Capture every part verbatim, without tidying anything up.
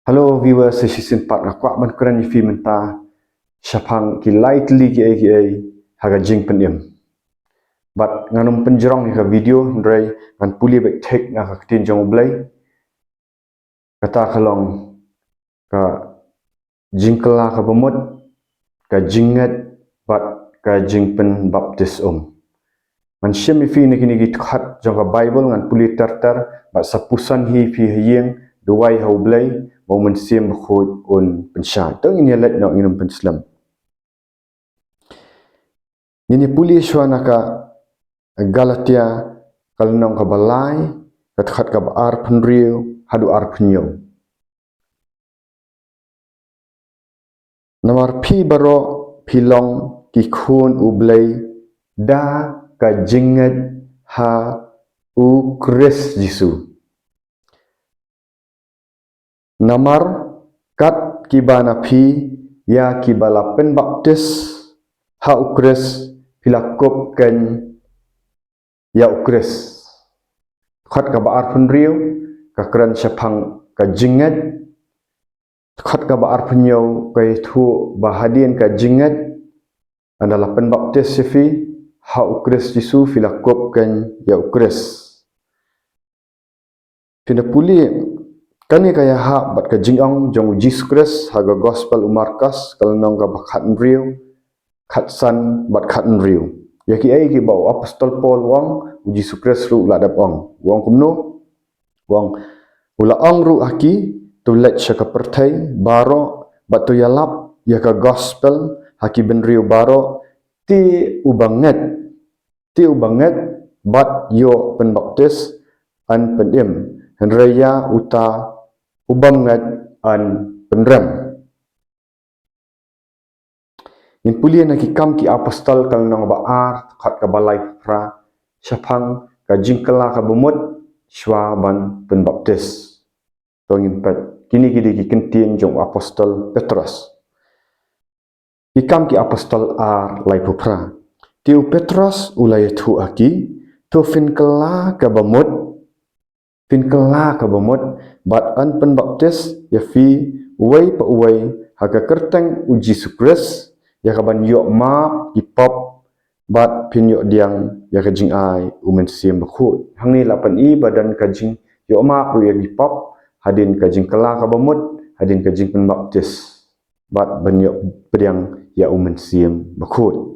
Hello viewers, sa shisien pat nga kwah ban kren ïa phi mynta shaphang ki lai tylli kiei kiei ha ka jingpynim. Bad ngan ym pynjrong ïa ka video, hynrei ngan pule beit thik na ka ktien jong U Blei. Kata ka long ka jingkylla ka bamut, ka jingngeit bad ka jingpynbaptis um. Ngan shim ïa phi na kine ki dkhot jong ka Baibl, ngan pule ter ter bad sa puson hi phi ha ïing, duwai ha U Blei ba U Mynsiem Bakhuid un pynshai. To ngin ïa leit noh, ngin ym pynslem. Ngin ïa pule shuwa na ka Galatia ka lynnong kaba lai, ka dkhot kaba arphew hynriew haduh arphew hynñiew. Namar phi baroh phi long ki khun U Blei da ka jingngeit ha U Khrist Jisu. Namar kat kiba na phi ïa kiba la pynbaptis ha U Khrist, phi la kup kein ïa U Khrist. Dkhot kaba arphew hynriew ka kren shaphang ka jingngeit. Dkhot kaba arphew hynñiew ka ïathuh ba hadien ka jingngeit, ynda la pynbaptis ïa phi ha U Khrist Jisu, phi la kup kein ïa U Khrist. Phin da pule, kane ka ïahap bad ka jingong jong U Jisu Khrist ha ka Gospel U Markos ka lynnong kaba khathynriew, khatsan bad khathynriew. Ïa kiei kiba u Apostol Paul u ong, U Jisu Khrist ruh u la dep ong. U ong kumno? U ong, u la ong ruh ha ki, to leit sha ka pyrthei baroh bad to ïalap ïa ka Gospel ha ki bynriew baroh. Te uba ngeit, te uba ngeit bad ïoh pynbaptis yn pynim, hynrei ïa uta u bym ngeit yn pynrem. Ngin pule na Ki Kam ki Apostol ka lynnong ba ar, dkhot kaba laiphew phra, shaphang ka jingkylla ka bamut shuwa ban pynbaptis. To ngin peit, kine ki dei ki kyntien jong u Apostol Petros. Ki Kam ki Apostol ar, laiphew phra. Te u Petros u la ïathuh ha ki, to phin kylla ka bamut, phin kylla ka bamut bad yn pynbaptis ïa phi uwei pa uwei ha ka kyrteng U Jisu Khrist, ïa ka ban ïoh map ki pop, bad phin ïoh pdiang ïa ka jingai U Mynsiem Bakhuid. Hangne la pyni ba don ka jingïoh map ruh ïa ki pop hadien ka jingkylla ka bamut, hadien ka jingpynbaptis, bad ban ïoh pdiang ïa U Mynsiem Bakhuid.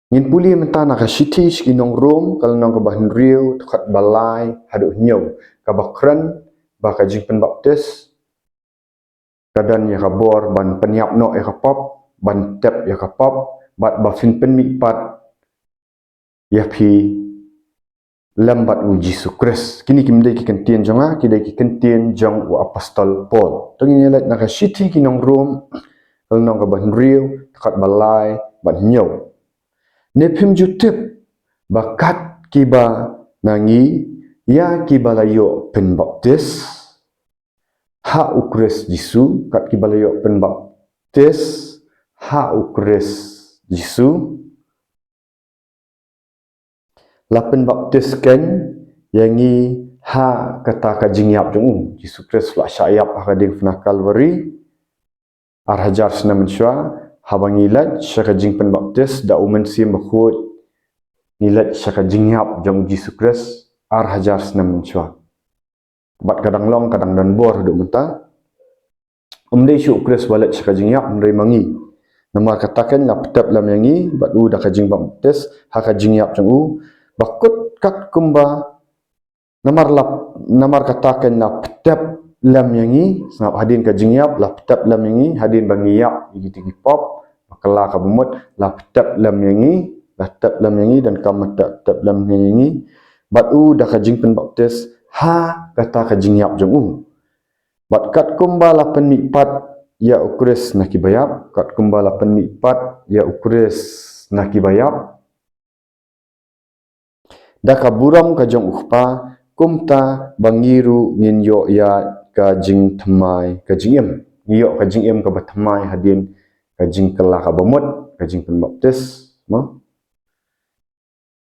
Ngin pule mynta na ka shithi sha ki nong Rom, ka lynnong kaba hynriew, dkhot ba lai haduh hynñiew, kaba kren ba ka jingpynbaptis ka don ïa ka bor ban pynïap noh ïa ka pop, ban tep ïa ka pop, bad ba phin pynmihpat ïa phi lem bad U Jisu Khrist. Kine kim dei ki kyntien jong nga, ki dei ki kyntien jong u Apostol Paul. To ngin ïa leit na ka shithi ki nong Rom, ka lynnong kaba hynriew, dkhot ba lai bad hynñiew. Ne phim ju tip ba kat kiba na ngi, ïa kiba la ïoh pynbaptis ha U Khrist Jisu, kat kiba la ïoh pynbaptis ha U Khrist Jisu, la pynbaptis kein ïa ngi ha kata ka jingïap jong u. Jisu Khrist u la shah ïap ha ka diengphna Kalbari ar hajar snem mynshuwa, haba ngi leit sha ka jingpynbaptis da U Mynsiem Bakhuid, ngi leit sha ka jingïap jong U Jisu Khrist ar hajar snem mynshuwa. Bad ka dang long, ka dang don bor haduh mynta. Ym dei shuh U Khrist ba leit sha ka jingïap, hynrei ma ngi. Namar kata kein la pyntep lem ïa ngi bad u da ka jingbaptis ha ka jingïap jong u, ba kut katkumba, namar la, namar kata kein la pyntep lem ïa ngi, sngap, hadien ka jingïap la pyntep lem ïa ngi, hadien ba ngi ïap ïa kita ki pop, ba kylla ka bamut, la pyntep lem ïa ngi, la pyntep lem ïa ngi, don kam pyntep lem ïa ngi bad u da ka jingpynbaptis ha kata ka jingïap jong u. Bad katkumba la pynmihpat ïa U Khrist na ki baïap, katkumba la pynmihpat ïa U Khrist na ki baïap da ka burom ka jong U Kpa, kumta ba ngi ruh ngin ïoh ïa ka jingthymmai ka jingim. Ngi ïoh ka jingim kaba thymmai hadien ka jingkylla ka bamut, ka jingpynbaptis, mo?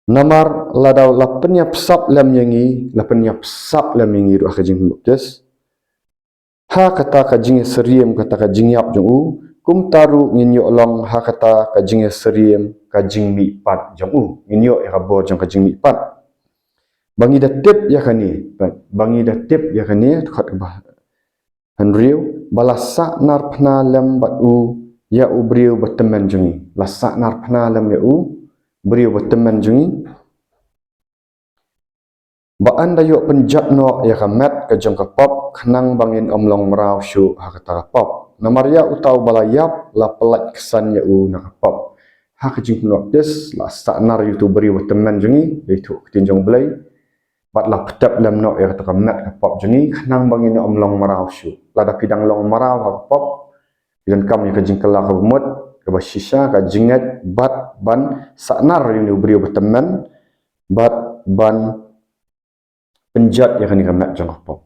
Namar lada la pynïapsap lem ïa ngi, la pynïapsap lem ïa ngi ruh ha ka jingpynbaptis ha kata ka jingïasyriem, kata ka jingïap jong u, kumta ruh ngin ïoh long ha kata ka jingïasyriem, ka jingmihpat jong u. Ngin ïoh ïa ka bor jong ka jingmihpat. Ba ngi da tip ïa kane, ba ngi da tip ïa kane, dkhot kaba hynriew, ba la sahnarphna lem bad u ïa u briew bathymmai jong ngi. La sahnarphna lem ïa u briew bathymmai jong ngi. Ba yn da ïoh pynjot noh ïa ka met ka jong ka pop, khnang ba ngin ym long mraw shuh ha kata ka pop. Namar ïa uta uba la ïap, la pyllait ksan ïa u na ka pop. Ha ka jingpynbaptis, la sahnar ïa utu u briew bathymmai jong ngi, ïa utu u ktien jong u Blei. Bad la pyntep lem noh ïa kata ka met ka pop jong ngi, khnang ba ngin ym long mraw shuh. Lada phi dang long mraw ha ka pop, phi donkam ïa ka jingkylla kaba mut, kaba shisha, ka jingngeit, bad ban sahnar ïa une u briew bathymmai, bad ban pynjot ïa kane ka met jong ka pop.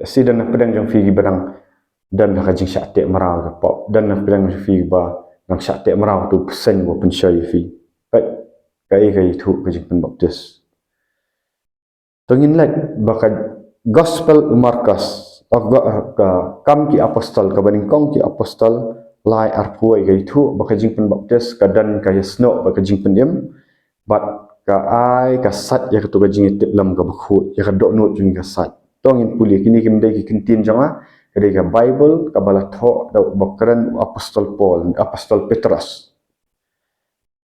Lehse don na pdeng jong phi kiba dang don ha ka jingshah teh mraw ka pop. Don na pdeng jong phi ba dang shah teh mraw tu pynshoi ïa phi. Peit, kaei ka ïathuh ka jingpynbaptis. To ngin leit ba ka Gospel u Markos, oh, ka, ka Kam ki Apostol, kaba nyngkong ki Apostol, lai arphew wei, ka ïathuh ba ka jingpynbaptis ka don ka ïasnoh bad ka jingpynim, bad ka ai ka sait ïa katu ka jingïatiplem kaba khuid, ïa ka dohnud jong ngi ka sait. To ngin pule, kine kim dei ki ktien jong nga, ka dei ka Baibl kaba la thoh da uba kren u Apostol Paul, Apostol Petros.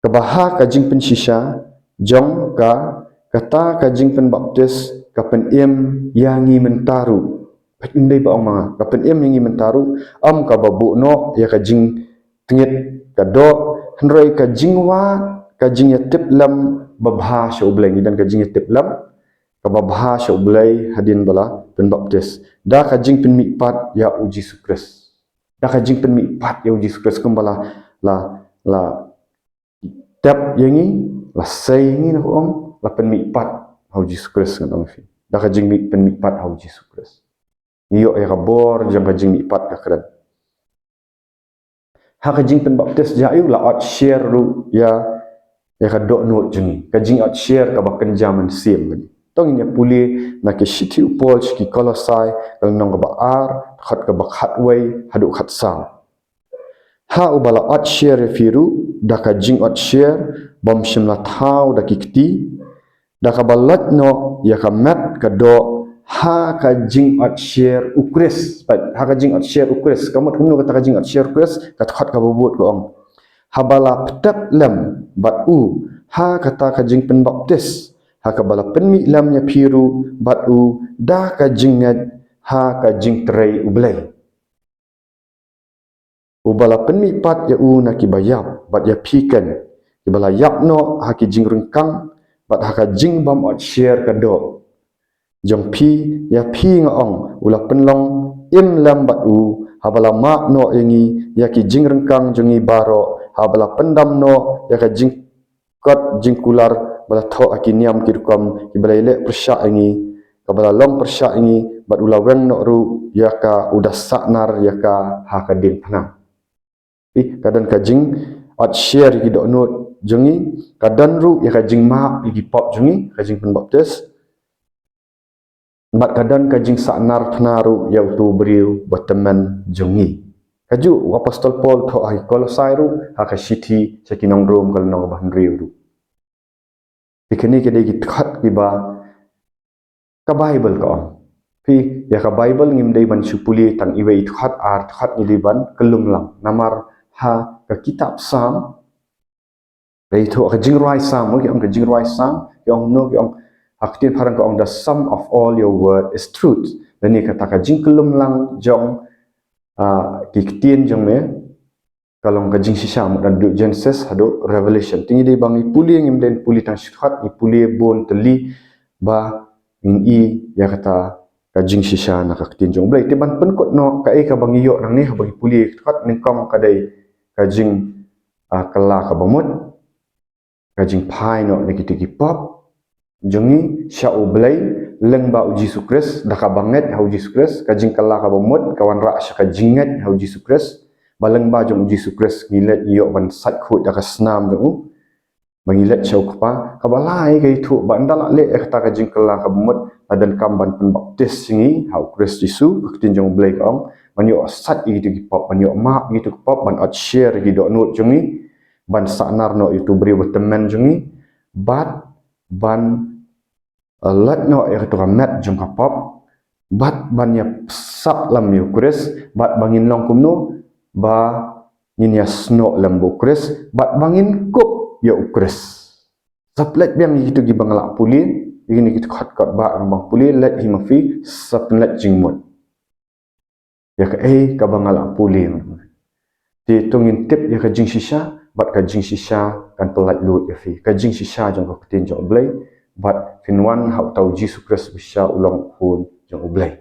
Kaba ha ka jingpynshisha jong ka, kata ka jingpynbaptis ka pynim ïa ngi mynta ruh. Peit, ym dei ba ong ma nga, ka pynim ïa ngi mynta ruh, ym kaba buh noh ïa ka jingtngit ka doh, hynrei ka jingwad, ka jingïatiplem babha sha u Blei. Ngi don ka jingïatiplem kaba bha sha u Blei hadien ba la pynbaptis da ka jingpynmihpat ïa u Jisu Khrist. Da ka jingpynmihpat ïa u Jisu Khrist, kumba la, la, la tep ïa ngi, la sei ïa ngi, na ka ong, la pynmihpat ha u Jisu Khrist, ngan ong ïa phi. Da ka jingmih, pynmihpat ha u Jisu Khrist, ngi ïoh ïa ka bor jong ka jingmihpat, ka kren. Ha ka jingpynbaptis jong u la ot sher ruh ïa, ïa ka dohnud jong ngi, ka jingot sher kaba kynja mynsiem. To ngin ïa pule na ki shithi u Paul sha ki Kolosai, ka lynnong kaba ar, dkhot kaba khatwei haduh khatsaw. Ha uba la ot sher ïa phi ruh da ka jingot sher bym shym la thaw da ki kti, da kaba loit noh ïa ka met ka doh ha ka jingot sher u Khrist. Peit, ha ka jingot sher u Khrist. Ka mut kumno kata ka jingot sher u Khrist? Ka dkhot kaba bud ka ong, haba la pyntep lem bad u ha kata ka jingpynbaptis, ha kaba la pynmih lem ïa phi ruh bad u da ka jingngeit ha ka jingtrei u Blei. Uba la pynmihpat ïa u na kiba ïap, bad ïa phi keiñ, kiba la ïap noh ha ki jingryngkang bad ha ka jingbym ot sher ka doh jong phi. Ïa phi nga ong, u la pynlong im lem bad u, haba la map noh ïa ngi ïa ki jingryngkang jong ngi baroh, haba la pyndam noh ïa ka jing kot jingkular ba la thoh ha ki niam ki rukom kiba la ïaleh pyrshah ïa ngi, kaba la long pyrshah ïa ngi, bad u la weng noh ruh ïa ka, u da sahnar ïa ka ha ka diengphna. Ï, ka don ka jingot sher ïa ki dohnud jong ngi, ka don ruh ïa ka jingmap ïa ki pop jong ngi, ka jingpynbaptis. Bad ka don ka jingsahnar phna ruh ïa utu u briew ba tymmen jong ngi. Kajuh u Apostol Paul thoh ha ki Kolosai ruh, ha ka shithi sha ki nong Rom ka lynnong ba hynriew ruh. Te kine ki dei ki dkhot kiba ka Baibl ka ong. Phi, ïa ka Baibl ngim dei ban shu pule tang iwei i dkhot ar dkhot, ngi dei ban kyllum lang. Namar ha ka kitab Salm, Dei tu ka jingrwai Salm, ki ong ka jingrwai Salm, ki ong no, ki ong, ha ka ktien phareng ka ong, "The sum of all your word is truth." Lane kata ka jingkyllum lang jong, ah, ki ktien jong me, ka long ka jingshisha, mut naduh Genesis haduh Revelation. Te ngi dei ba ngi pule, ngim dei pule tang shi dkhot, ngi pule bun tylli ba ngin i ïa kata ka jingshisha na ka ktien jong U Blei. Te ban pynkut noh kaei kaba ngi ïoh nangne haba ngi pule dkhot, nyngkong ka dei ka jing, ah, kylla kaba mut, ka jingphai noh na kita ki pop jong ngi sha U Blei lyngba U Jisu Khrist, da kaba ngeit ha U Jisu Khrist, ka jingkylla kaba mut ka wanrah sha ka jingngeit ha U Jisu Khrist, ba lyngba jong U Jisu Khrist ngi leit, ngi ïoh ban sait khuid da ka snam jong u. ba ngi leit sha u Kpa, kaba lai ka ithuh ba ynda la leh ïa kata ka jingkylla kaba mut, la donkam ban pynbaptis ïa ngi ha u Khrist Jisu. Ka ktien jong U Blei ka ong ban ïoh sait ïa kito ki pop, ban ïoh map ïa kito ki pop, ban ot sher ïa ki dohnud jong ngi, ban sah nar noh ïa uto u briew ba tymmen jong ngi, bad ban lait noh ïa kato ka met jong ka pop, bad ban ïa sap lem ïa u Khrist, bad ba ngin long kumno, ba ngin ïa snoh lem bad u Khrist, bad ba ngin kup ïa u Khrist. Sa pynlait biang ïa kito kiba nga la pule, ïa kine ki dkhot kot ba nga bang pule, leit hi ma phi, sa pynlait jingmut ïa kaei kaba nga la pule. Te to ngin tip ïa ka jingshisha, bad ka jingshisha kan pynlait luid ïa phi. Ka jingshisha jong ka ktien jong U Blei, bad phin wan ha uta u Jisu Khrist ba shisha u long u Khun jong U Blei.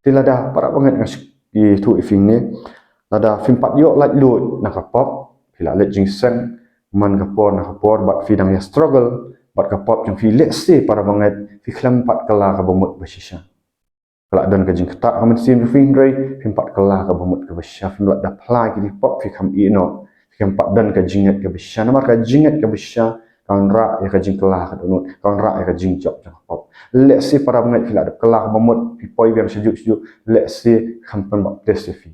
Te lada para bangeit nga shu ithuh ïa phi ne, lada phim pat ïoh lait luid na ka pop, phi la leit jingïaseng man ka por na ka por, bad phi dang ïa struggle bad ka pop jong phi, lehse para bangeit phi khlem pat kylla kaba mut ba shisha. Ka la don ka jingktah ka mynsiem jong phi, hynrei phim pat kylla kaba mut kaba shisha, phim lah da phla ïa ki pop, phi kham ïeh noh, phi kham pat don ka jingngeit kaba shisha. Namar ka jingngeit kaba shisha ka wanrah ïa ka jingkylla ka dohnud, ka wanrah ïa ka jingjop jong ka pop. Lehse para bangeit phi la dep kylla kaba mut, phi poi biang shajuh shajuh, lehse kham pynbaptis ïa phi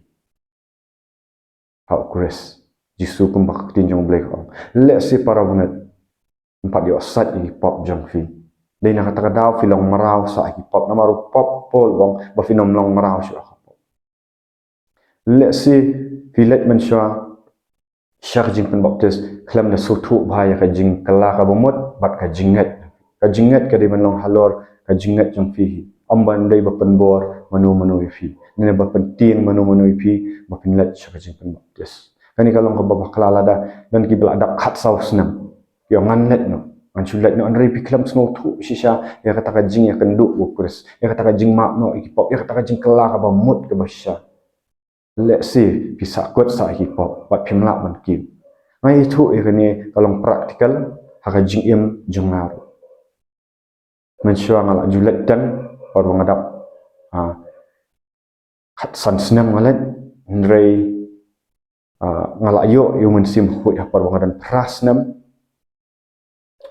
ha u Khrist Jisu kumba ka ktien jong U Blei ka ong. Lehse para bangeit phim pat ïoh sait ïa ki pop jong phi. Dei na kata ka daw phi long mraw sah ïa ki pop, namar u pop, Paul u ong ba phin ym long mraw shuh ha ka pop. Lehse phi leit mynshuwa sha ka jingpynbaptis khlem da sngewthuh bha ïa ka jingkylla kaba mut bad ka jingngeit. Ka jingngeit ka dei ban long halor ka jingngeit jong phi hi, ym ban dei ba pynbor mano mano ïa phi, ne ba pyntieng mano mano ïa phi ba phin leit sha ka jingpynbaptis. Kane ka long kaba bakla lada don kiba la dap khatsaw snem ki ong ngan leit noh, ngan shu leit noh, hynrei phi khlem sngewthuh shisha ïa kata ka jingïakynduh bad u Khrist, ïa kata ka jingmap noh ïa ki pop, ïa kata ka jingkylla kaba mut kaba shisha. Lehse phi sahkut sah ïa ki pop bad phim lah ban kiew. Nga ithuh ïa kane ka long practical ha ka jingim jong nga ruh. Mynshuwa nga la ju leit tang, por ba nga dap, ah, khatsan snem nga leit, hynrei, ah, nga la ïoh ïa u Mynsiem Bakhuid ha por ba nga don phra snem.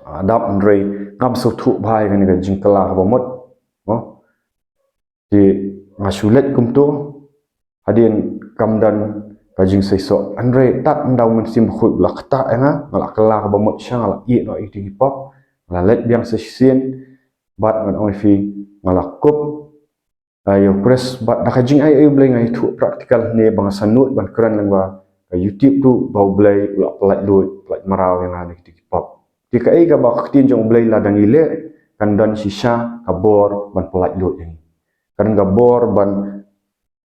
Ah, dap, hynrei ngam sngewthuh bha ïa kane ka jingkylla kaba mut. Mo? Te nga shu leit kumto, hadien kam don ka jingseisoh, hynrei tad ynda u Mynsiem Bakhuid u la ktah ïa nga, nga la kylla kaba mut shisha, nga la ïeh noh ïa kito ki pop, nga la leit biang sa shisien, bad ngan ong ïa phi, nga la kup, ah, ïa u Khrist, bad da ka jingai ei U Blei nga ithuh practical hangne ba nga sa nud ban kren lyngba ka YouTube ruh ba U Blei u la pynlait luid, pynlait mraw ïa nga na kito ki pop. Te kaei kaba ka ktien jong U Blei lada ngi leh, kan don shisha ka bor ban pynlait luid ïa ngi. Kan don ka bor ban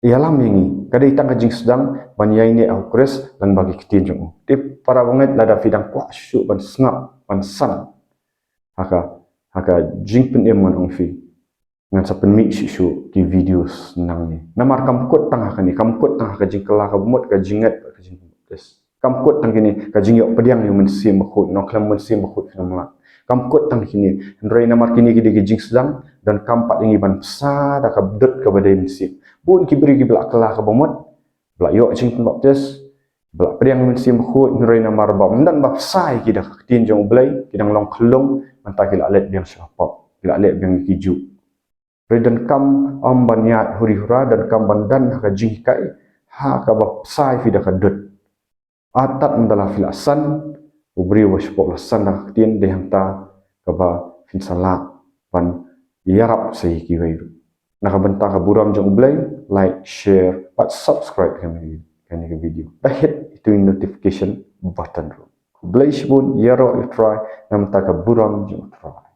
ïalam ïa ngi. Ka dei tang ka jingsdang ban ïaineh ha u Khrist lyngba ki ktien jong u. Te para bangeit, lada phi dang kwah shuh ban sngap, ban san ha ka, ha ka jingpynim, ngan ong ïa phi, ngan sa pynmih shuh shuh ki videos nangne. Namar kam kut tang ha kane, kam kut tang ha ka jingkylla kaba mut, ka jingngeit, ka jingpynbaptis. Kam kut tang kine, ka jingïoh pdiang ïa u Mynsiem Bakhuid, nongkhlem Mynsiem Bakhuid phin ym lah. Kam kut tang kine, hynrei namar kine ki dei ki jingsdang, donkam pat ïa ngi ban bsa da ka dud kaba dei mynsiem. Bun ki briew kiba la kylla kaba mut, ba la ïoh jingpynbaptis, ba la pdiang Mynsiem Bakhuid, hynrei namar ba ym don ba bsa ïa ki da ka ktien jong U Blei, ki dang long khyllung, mynta ki la leit biang sha ka pop, ki la leh biang ïa ki juh. Hynrei donkam ym ban ïaid huri hura, donkam ban don ha ka jinghikai, ha kaba bsa ïa phi da ka dud. Tad ynda la phi la san, u briew ba shu pop la san da ka ktien, dei hangta kaba phin sa lah ban ïarap sa ïa kiwei ruh. Na ka bynta ka burom jong U Blei, like, share bad subscribe kane, kane ka video. Da hit ïa uto u notification button ruh. U Blei shibun, ïaroh ïa U Trai, na ka bynta ka burom jong U Trai.